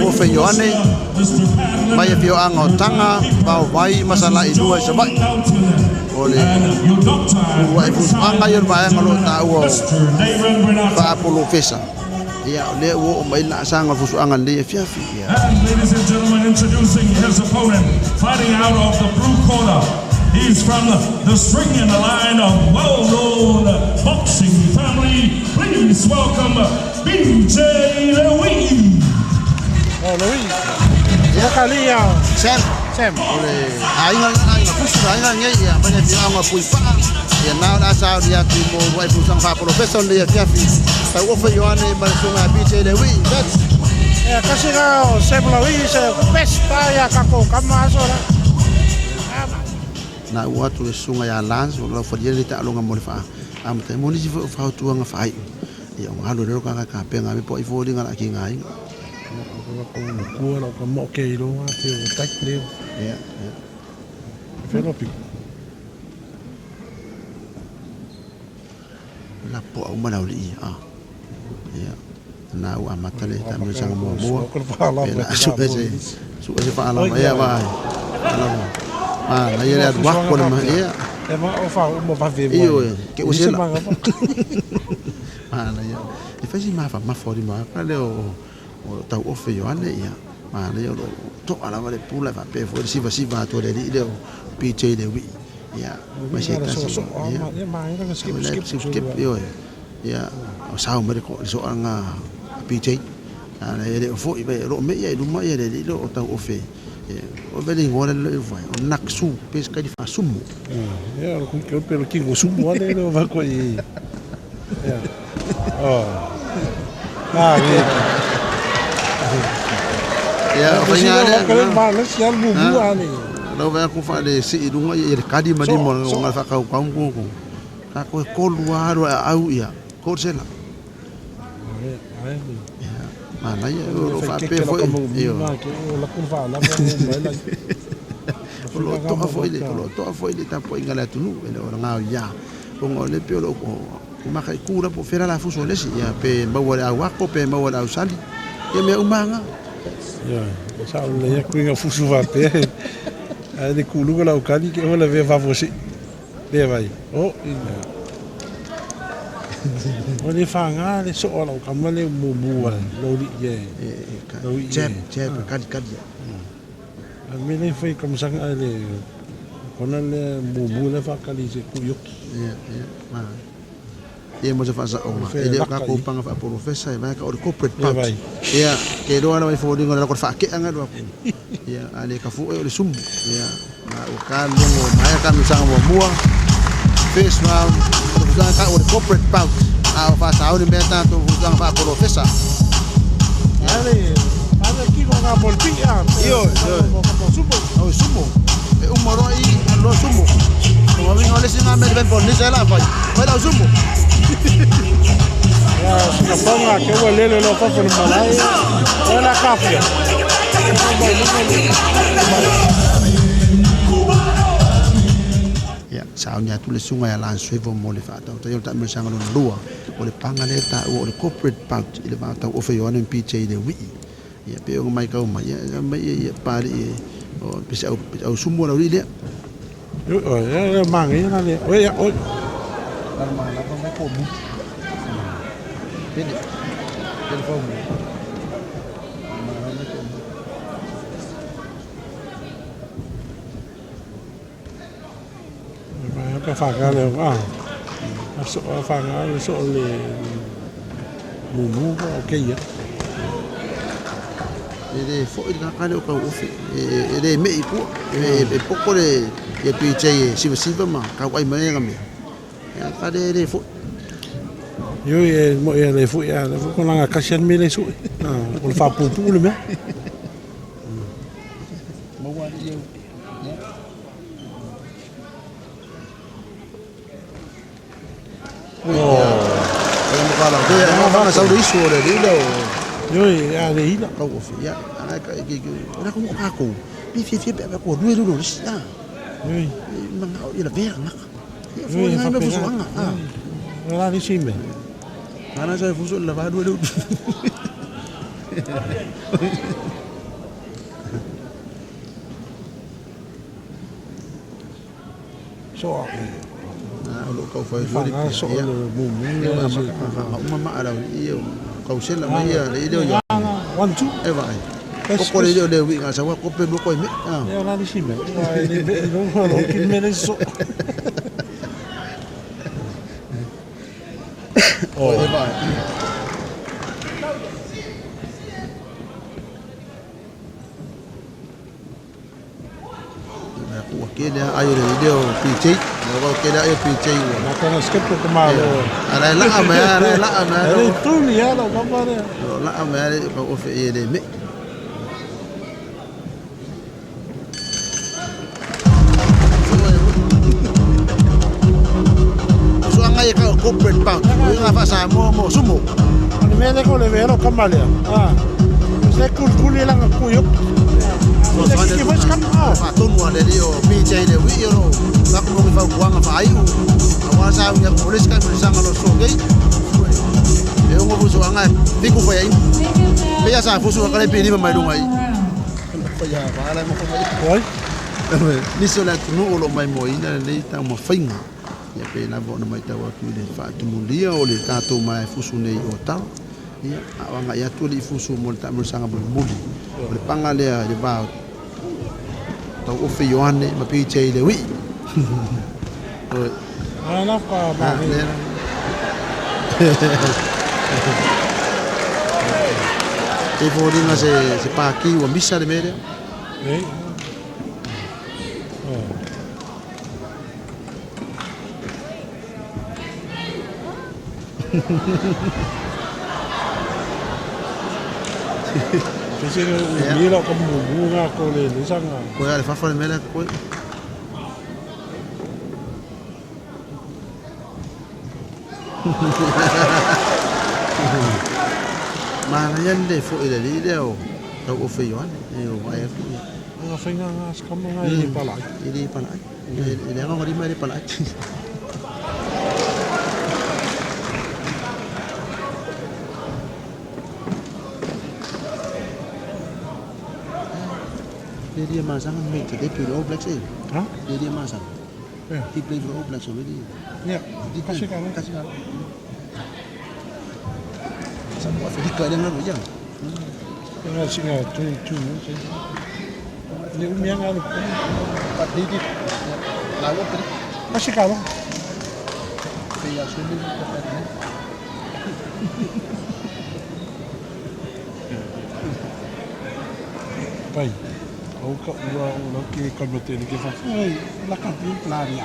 Ofe Ioane mai afioaga o Taga, Vaovai ma Salailua i Savaii. O le uluai fusuaga ia o le vaega o lo o taua o faapolofesa. Ia, o lea ua oo mai le laasaga o le fusuaga i lenei afiafi. Ia. And ladies and gentlemen, introducing his opponent, fighting out of the blue corner. He's from the string and the line of well-known boxing family. Please welcome BJ Louis. Oh, Louis. Ia. Kalia. Sam. Sam. O le aiga lena, aiga fusu, le aiga lenei, ia, mai le afioaga o Puipaa. Ia na o le a sauni atu mo uluai fusuaga faapolofesa o lenei afiafi. Tauofe Ioane ma le susuga ia BJ Lewi. That's. Ia, kasi na o Sam Louis se best pa ia kako kama aso la. Na ua atu le susuga ia Lance o lo falia le taaloga mo le faa amata mo nisi foi o fautuaga faaiu. Ia o galu le ka ka penga me po i foliga la ki ngai. Kua la ka mo ke ilo te o tai le. Ia, ia. Felo pi. La po au ma lau li a. Ia. Na ua amata le taamilosaga muamua. Pe la sue se sue se faalama ia vai. Alama. Ah, na ia le alu ako le ma ia. E ma o fa o mo va ve. Io e ke o sela. Ah, na ia. E fai si mafa mafa o lima ka le o o tau ofe Ioane ia. Ma na ia o to'a lava le pula e faapea foi le sivasiva atu a le alii lea o PJ Lewi. Ia, ma se tasi. Ia, skip skip skip ioe. Ia, o sao mai le ko le soaga a PJ. A e le o foi mai o lo o mei ai i luma ia le alii lea o tau ofe. Ia, o le igoa lea le fai, o Naksu, pe se kali faasumu. Ia, o le pe le kingo sumu ale le o va ko i. Ia. Oh. Ah, ia. Ia, o faiga lea. Ko le ma le si al mu mu ale. Lau vai aku fa le si i lunga ia le kali ma limo o ngā whakau kau koko. Ka koe kolu a aru a au ia. Ko sela. Ia, manaia o lo faapea foi. Io. O lo toa foi le, o lo toa foi le tapuaiga a le atunuu e le o ngao ia. Ona o le pe o lo o maka i kula po fela la fuso lesi ia pe maua le au ako pe maua le au sali. Ia mea uma nga. Ia, sa o le ia kuinga fusu faapea. Ai le kuluga lau kali ke ola ve vavo si. Le vai. O, ina. O le whanga le so lau kama le mumu a lo li ye. Lo i. Jab, jab, kali kali. A me le fai kamasanga ai le kona le mumu le whakali se kuyoki. Ia, ia. Ma. Ia mo se faasaoga. E le o kākou paga faapolofesa e vae ka o le corporate bout. Ia, ke iloa lava i foliga o le lako le faake'aga alu aku. Ia, a le kafua o le sumu. Ia, ma ua ka logo maea taamilosaga muamua. First round, o le fusuaga taua o le corporate bout. A o faasaoni mea tatou fusuaga faapolofesa. Ale, ale kiko ngā molpi a. Ioe, ioe. O sumo. E uma loa i alu loa sumo. O uiga o le isi lena mea le fai e la fai. Fai lau sumo. Ia, sina ke ua lele lo fafo le malae. O la kafia. Ia, sauni atu le susuga ia Lance Swivel mo le faatautaia o le taamilosaga lona lua o le paga lea e taua o le corporate bout i le va tauofe Ioane ma PJ Lewii. Ia, pei ona matau mai, ia, mai ia, ia Papalii e, o, pe se au, pe se au sumu o le aualii lea. O, ia, ia, manaia la lea. Oi, ia, oi. Lalo malava mai ko mu. Pele. Pele fau mu. Malava mai ko mu. Ka whanga le a. A so a whanga le so le mumu o keia. E le foi le kaka le o kau ofe. E le mei kua. E poko le ia PJ e sivasiva ma kau ai mai nga mea. Ia ka le le foi. Io e mo e le foi a le ko langa kasi an me le sui. O le whapupu le mea. Maua ali iau. Oi, a le ila. Kau ofe, ia, ana ka ke ke. Ora ko ka ko. Pi fie fie pe ko rue rue rue si. Ah. Oi. Manga o ila vera maka. Ia fo ngai me fusu anga. Ah. Ora ni sime. Ana sa fusu la va rue rue. So O loo taufai foi le faga so pia le mumu le se ma uma maa le aualii ia kausela mai ia le ile o Ioane. 1 2 E vaai. Koko le ile o le uiga sa ua kope lua koe me. Ia la nisi mea. Ua e le me i lo lo ki me le so. O e vaai. Ua kele ai o le ile o PJ. Ua kele ai o PJ ua. Na kana skip ko malo. Ala laa mai, ala laa mai. E tuli ala ka pare. Laa mai ale o fe e le me. Suanga e ka corporate pound. Ua fa sa mo mo sumo. O le mea lea ko le velo ka malea. Ah. Se kul kuli langa kuiok. Se ki voice kam ah. Faatonu a le alii o PJ le uii o loo fakumogi fautuaga faaiu auā sa ugia ko le sky mo lo sokei e ogo fusuaga e fiku faiaina peia sa fusu aka le pilima mai luga i faia vala ma fai Oi. nisi o le atunuu o loo maimoaina lenei taumafaiga ia pe lava ona matau atu i le faatumulia o le tatou malae fusu nei o tala ia a o agai atu alii fusu mo le taamilosaga mulimuli o le paga lea i le va tauofe Ioane ma PJ le uii. Ana pa ma. E foliga se paki ua misa le mea lea. Ei. Pese o mila ka mumu ko le le sanga. Koe ale fafa le mea lea koe. Manaia le fo'i le alii lea o tauofe Ioane e o vaai atu ia. Nga whainga ngā skama ngā i palai. E le palai. E le aga lima e le palai. Lelia Mazanga made the debut in All Blacks, eh? Ha? Lelia Mazanga. Yeah. He played for All Blacks already. Yeah. Kasi ka Kasi ka. Sa mo Afrika le ngalo yang. Nga singa 22 minutes. Le umia ngā le. Pat di di. La wo pri. Kasi ka lo. Pe ya sumi ko pa ni. Pai. Au ka ua o lau ke kamate ni ke wha. Ai, la ka pi plari a.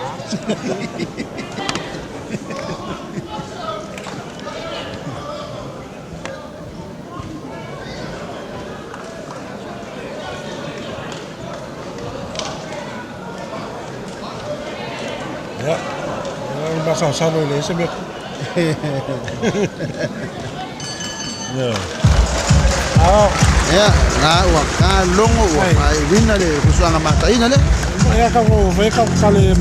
Ja. Ja, basa salo le se me. Ja. Ah, Ya, la ua ka longo ua ka wina le fusuanga mataina le. Ia ka ko ve ka kale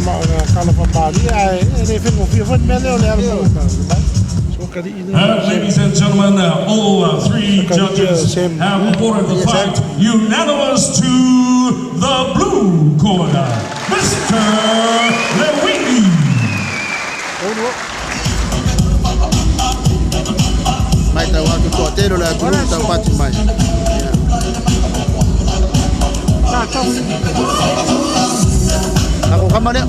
kala pa mari ai e le fengo fia fo me le o le ala mo ka. So ka di ina. Ladies and gentlemen, all three judges have awarded the fight unanimous to the blue corner, Mr. Lewini. Mai tau atu toa tele o le atunuu taupati mai. Na tau. Ako kama lea.